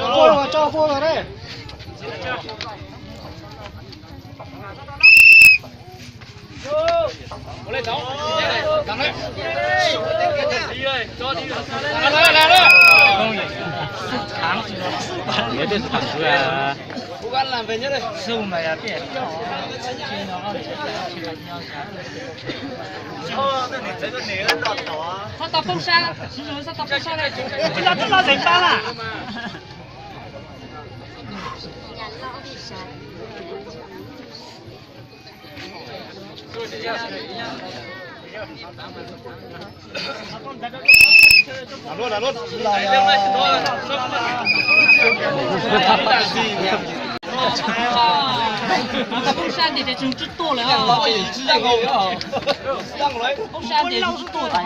Hauv tso fuab los dej. Txhob tau poob sab, txhob tau poob sab, tsis los txhob los zeem pab lawm. Poob sab nti ces tseem tsib tuaj lawm. Poob sab nti tseem tsib tuaj tas.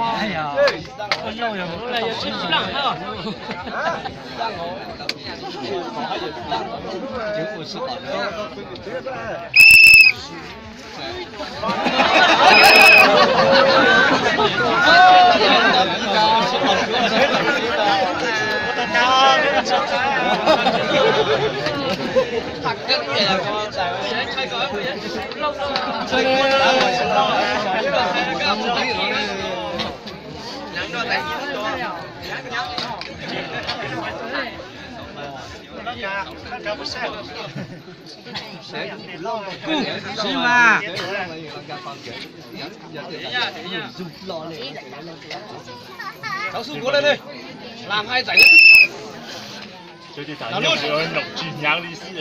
Kuj, sib mas. Cov xub nkuav lawm ne, lam hais txais. Nws tsis hnyav li xwb.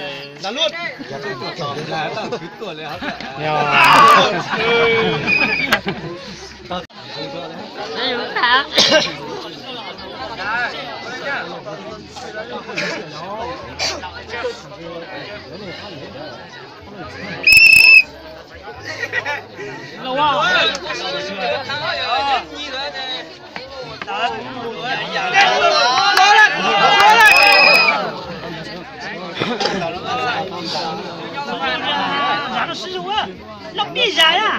Loj pij zas na.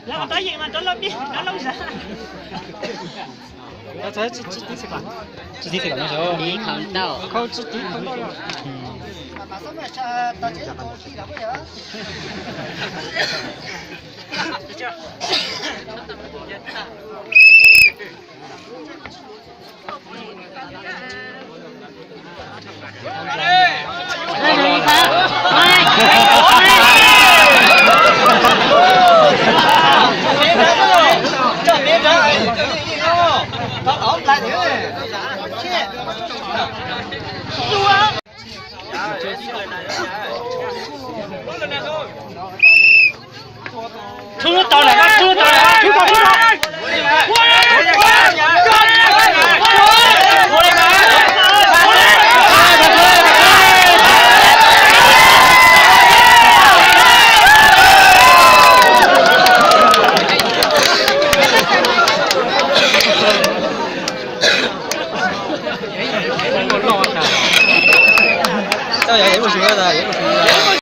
Lawv tab yeem mas rov loj pij, rov loj zas. Tsis tib xwm kom no, tib khau ntau, khau tsis tib khau ntau. Txhub tau lawm, txhub tau.